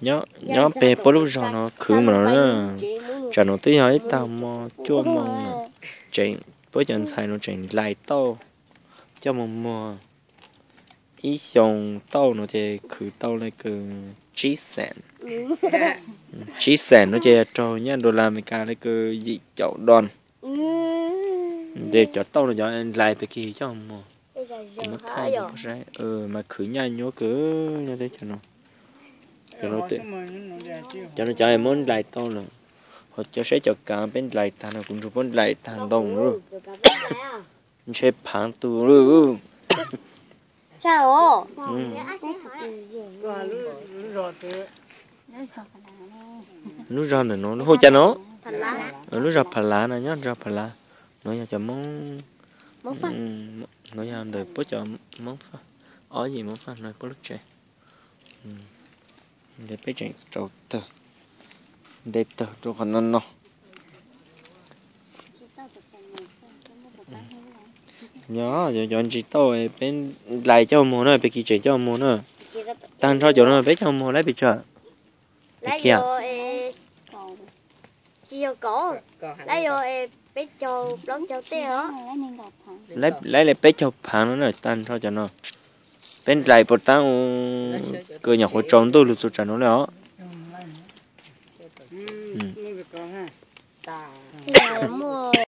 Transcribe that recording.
Nyob pem puab lub zog no khwv mas no na, tsam no twb yog ib tag hmo cuaj moos lawm, tseem puab cov ntxhais no tseem nplais tauj coj mus muag. Ib xyoos tauj no ces khwv tau le kws tsib xees. Tsib xees no ces raug nyaj dollar Amelikas le kws yim caum dos. Ces cov tauj no cov nplais pem kis coj muag, kuv muab thaij saib, mas khwv nyaj nyuaj kawg nyob teb chaws no. Cov no cov muab nplais tau lawm, ho cov saib cov kav peb nplais tag no kuv nrug puab nplais tag ntoo lawm. Ntshe phaav tus lawm. Lub zog ntawm no lub hu cas no? Lub zog Pha Lav no, nyob zog Pha Lav. No yog cov Moob, no yog ntawm puab cov Moob Faj, ob yim Moob Faj no puab lub tsev. Peb tseem tsaus tawg, nte tawg rau qhov no no. Nyob cov ntsis tauj peb nplais coj muag na, peb kis tseem coj muag na. Tag nrho cov no peb coj muag lawm pes tsawg? Kiag, lawv li peb caug phaav no na, tag nrho cov no. Peb nplais puas taab u, kws nyuam qhuav tsaus ntuj lug txug tsam no le os.